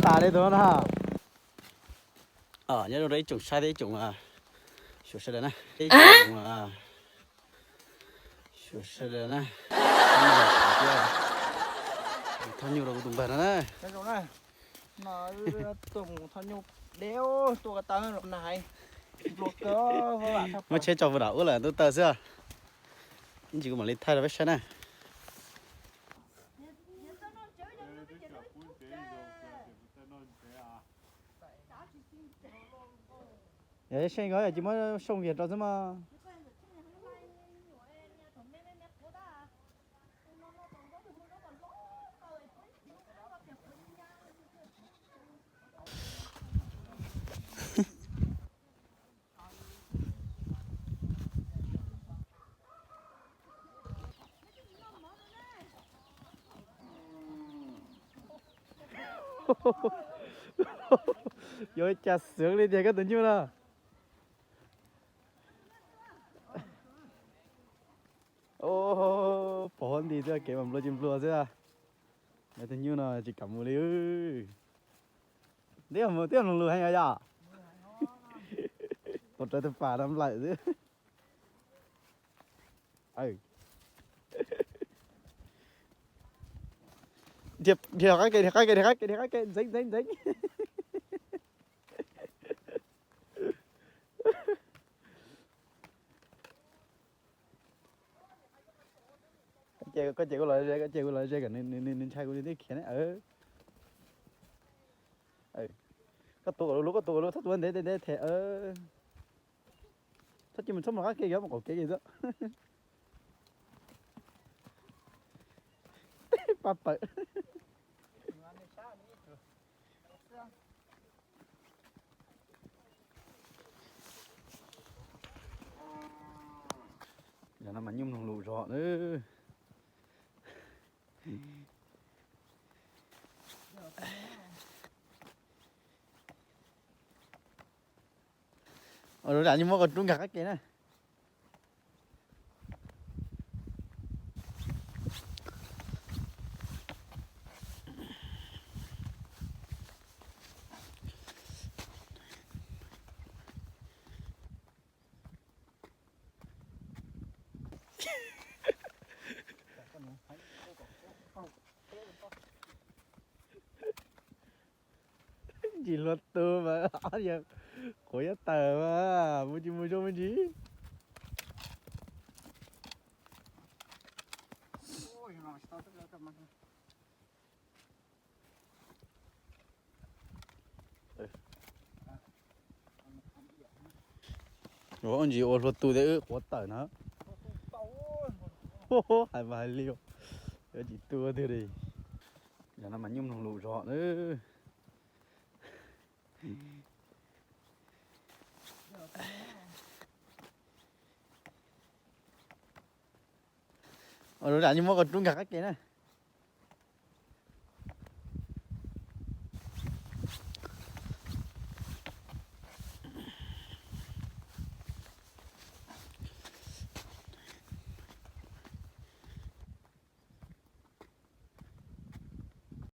tas li tus no na. Nyob zoo rau ib tsoom saib thiab ib tsoom xyuam sawv daws na. Ib tsoom xyuam sawv daws na. Thauj nyuj rau kuv tus npawg no na. Muab tsheb tso puag nram ub lawm ntuj taw xwb. Ib ntsis kuv mam li thaij rau peb saib na. Yog seej ko yog tsis muab soo vias rau xwb mas. Yuav cas xwv li tiag koj tus nyuj no. Pov huab nti xwb, kev mas nplua tsis nplua xwb. Tus nyuj no tsis kam mus li. Twb mus twb mloog lus heev yom. Tuav rawv tus pas no nplawm xwb. Dhia qab ke, dhia qab ke, dhia qab ke, dhia qab ke, ntxeev ntxeev ntxeev. Koj ces kuv los ze, koj ces kuv los ze kom nws ntshai kuv nws thiaj khiav ne. Koj tuav kom lub lub, koj tuav kom lub, txhob tuav ntev ntev ntev them. Txhob cia mus, txhob mus qab ke, yuav mus qaum kev ces xwb. Pab pawm. Yog no mas nyuj mloog lus zog na. Ua li nyuj muab koj rub nkag qab ke na. Ntsis hluav tus mas ob yawg quav yob tawm mas mus tsis mus zoo me ntsis. Ntsis ua hluav tus thiab wb quav tawm na. Hais mas hais li, yuav tsis tu twg li. Yog no mas nyuj mloog lus zog na. Ua li nyuj muab koj rub nkag qab ke na.